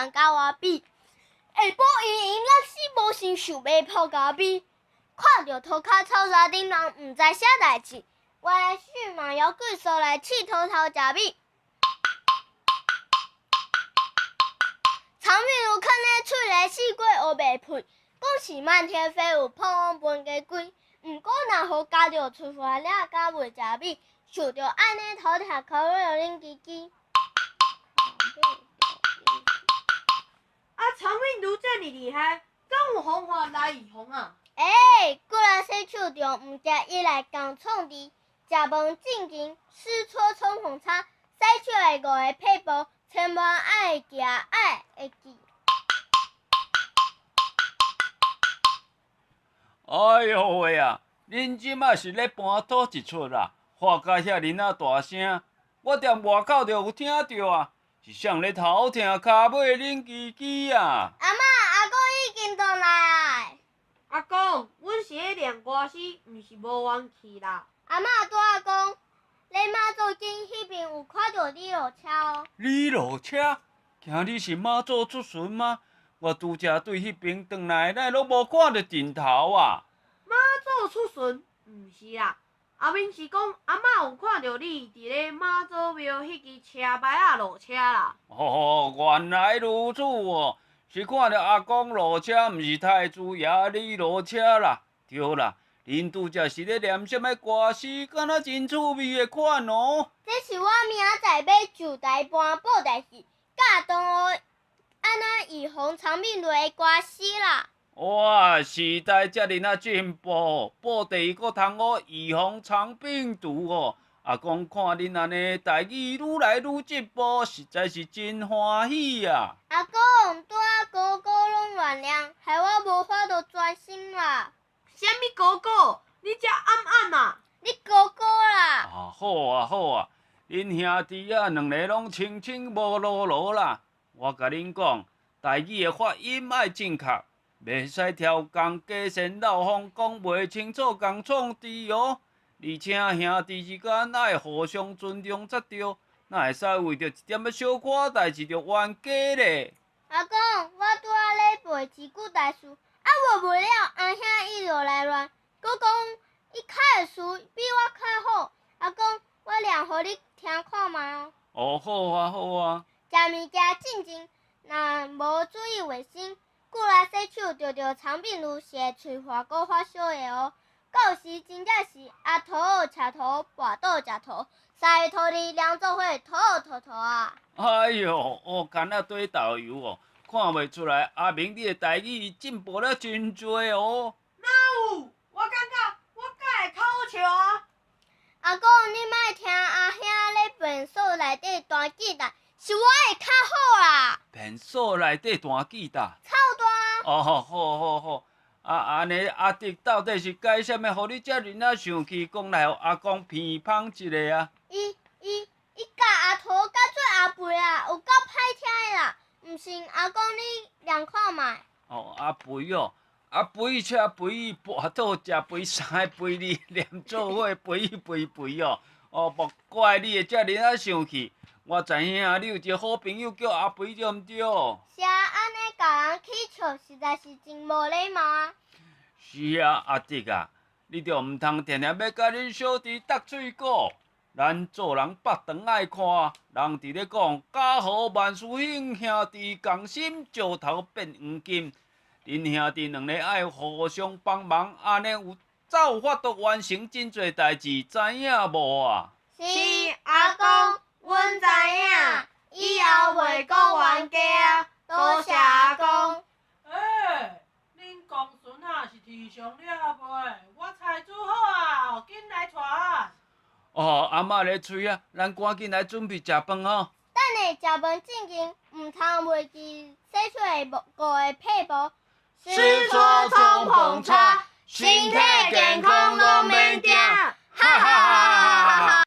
人佮我比。下晡闲闲落死無心，想欲泡咖啡。看著塗跤臭沙頂人毋知啥代誌，原來馴馬妖怪趖來試偷偷食米。長命如囥咧喙內四過烏白屁，講是漫天飛舞，碰風分家規。毋過若予咬著喙花了，敢袂食米？想著按呢頭痛，口水冷吱吱。啊，長命如這爾厲害，敢有方法來預防啊？欸，過來洗手著毋食伊來共創治，食飯進前試搓沖風叉，洗手的五个撇步，千萬愛記愛會記。哎喲喂啊！恁這馬是咧搬土一出啊，喊甲遐爾仔大聲，我踮外口就有聽著啊！是啥人咧頭疼跤尾冷吱吱啊？阿嬤，阿公已經轉來。阿公，阮是咧念歌詩，毋是無元氣啦。阿嬤，拄仔講，咧媽祖井彼邊有看著你落車哦。你落車？今日是媽祖出巡嗎？我拄才對彼邊轉來，哪會攏無看著盡頭啊？媽祖出巡？毋是啦，阿明是講阿嬤有看著你佇咧媽祖廟彼支車牌仔落車啦。哦，原來如此哦，是看著阿公落車，毋是太子爺你落車啦。對啦，恁拄才是咧念啥物歌詩，敢若真趣味的款哦。這是我明仔載欲上台搬布袋戲，教同學按怎預防腸病毒的歌詩啦。哇，時代遮爾仔進步，布袋戲閣通學預防腸病毒哦。阿公看恁按呢台語愈來愈進步，實在是真歡喜啊！阿公，拄仔哥哥攏亂念，害我無法度專心啦。啥物哥哥？你才暗暗啊！你哥哥啦！啊，好啊好啊，恁兄弟仔兩个攏清清無囉囉啦。我共恁講，台語的發音愛正確，袂使超工假仙漏風，講袂清楚，共創治哦。而且兄弟之間愛互相尊重才對，哪會使為著一點仔小可代誌就冤家咧？阿公，我拄仔咧背一句台詞，啊背袂了，阿兄伊就來亂，閣講伊較會詞比我較好。阿公，我念予你聽看覓哦。哦，好啊，好啊。食物件進前，若無注意衛生，久來洗手，著著腸病毒是會喙化閣發燒的哦。到時真正是阿塗食塗，跋倒食塗，三个塗字連做伙塗塗塗啊！哎喲，烏牽仔綴豆油哦，看袂出來阿明你的台語進步了真濟哦。哪有？我感覺我較會口笑啊！阿公，你莫聽阿兄咧便所內底彈吉他，是我會較好啦。便所內底彈吉他？臭彈。哦，好好好。啊，按呢阿弟到底是改啥物，予你遮爾仔生氣，講來予阿公鼻芳一下啊？伊伊伊教阿塗教做阿肥啊，有夠歹聽的啦！毋信阿公你量看覓。哦，阿肥哦，阿肥車肥，跋倒食肥，三个肥字連做伙肥肥肥哦。哦，莫怪你會遮爾仔生氣。我知影你有一个好朋友叫阿肥，對毋對？是啊，按呢共人起笑，實在是真無禮貌啊！是啊，阿弟啊，你著毋通定定欲佮恁小弟鬥喙鼓。咱做人腹長愛看，人佇咧講家和萬事興，兄弟仝心，石頭變黃金。恁兄弟兩个愛互相幫忙，按呢有才有法度完成真濟代誌，知影無啊？是，阿公。阮知影，以後袂閣冤家啊！多謝阿公。欸，恁公孫仔是天上了未？我菜煮好啊，緊來傳。哦，阿嬤咧催啊，咱趕緊來準備食飯吼。等下食飯進前，毋通袂記洗手的五個撇步。洗搓沖碰擦，身體健康攏免驚。哈哈哈哈哈哈！